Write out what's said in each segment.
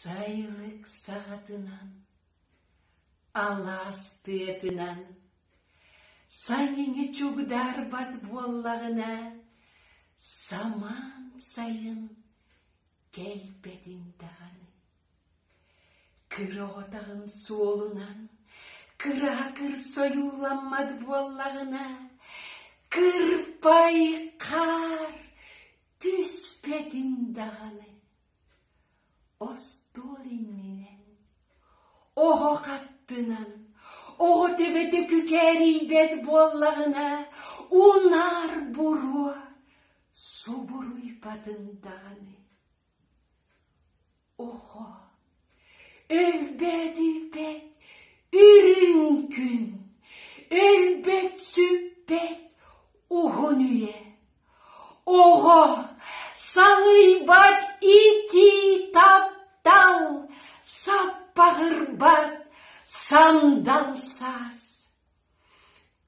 Сайылык саҕатынан, алаас тыатынан сайыҥҥы чугдаарбат буоллаҕына, самаан сайын кэлбэтин даҕаны. Кыра оҕотоҕун суолунан кыраһа кырса ойууламмат буоллаҕына, кырпай хаар түспэтин даҕаны. Остуол иннинэн, оһох аттынан, оҕо төбөтө күкээрийбэт буоллаҕына, унаар буруо субуруйбатын даҕаны. Оҕо өлбөөдүйбэт үрүҥ күн, өлбөт-сүппэт уһун үйэ. Оҕо салыйбат итии таптал, саппаҕырбат сандал саас.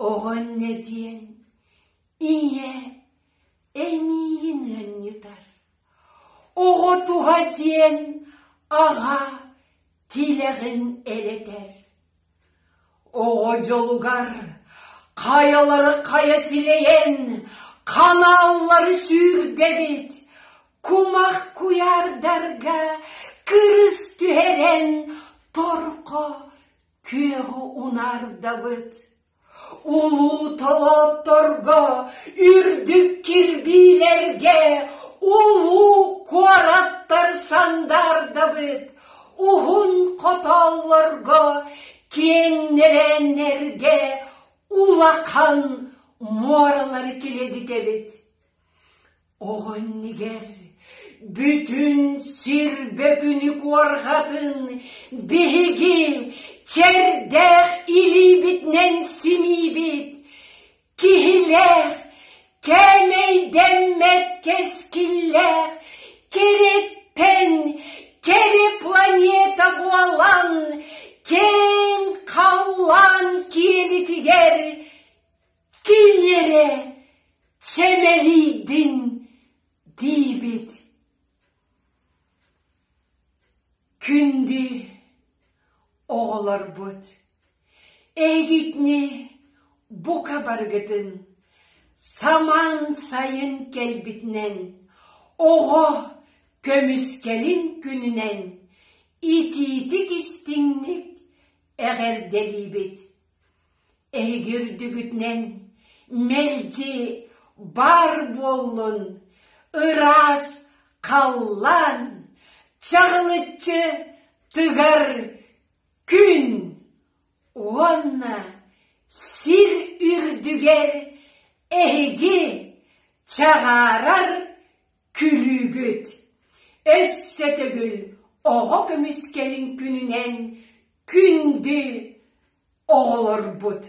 Оҕо иннэ диэн ийэ эмиийин ыанньытар. Оҕо туһа диэн аҕа тилэҕин элэтэр. Оҕо дьолугар хайалары хайа силэйэн, ханааллары сүүрдэбит, кумах куйаардарга кырыс түһэрэн торхо күөҕү унаардабыт. Улуу толоотторго, үрдүк кирбиилэргэ улуу куораттар сандаардабыт, уһун хотооллорго, киэҥ нэлээннэргэ улахан муоралары килэдитэбит. Оҕо иннигэр бүтүн сир бөкүнү куорҕатын биһиги чэрдээх илиибитинэн симиибит, киһилээх, кээмэйдэммэт кэскиллээх кэрэттэн кэрэ планета буолан киэҥ халлаан киэлитигэр Кини эрэ чэмэлийдин диибит. Күндү оҕолорбут, эһигитини бука барыгытын самаан сайын кэлбитинэн, оҕо көмүскэлин күнүнэн итиитик-истиҥник эҕэрдэлиибит! Эһиги үрдүгүтүнэн мэлдьи баар буоллун ыраас халлаан, чаҕылыччы тыгар күн уонна сир үрдүгэр эһиги чаҕаарар күлүүгүт. Өссө төгүл оҕо көмүскэлин күнүнэн күндү оҕолорбут.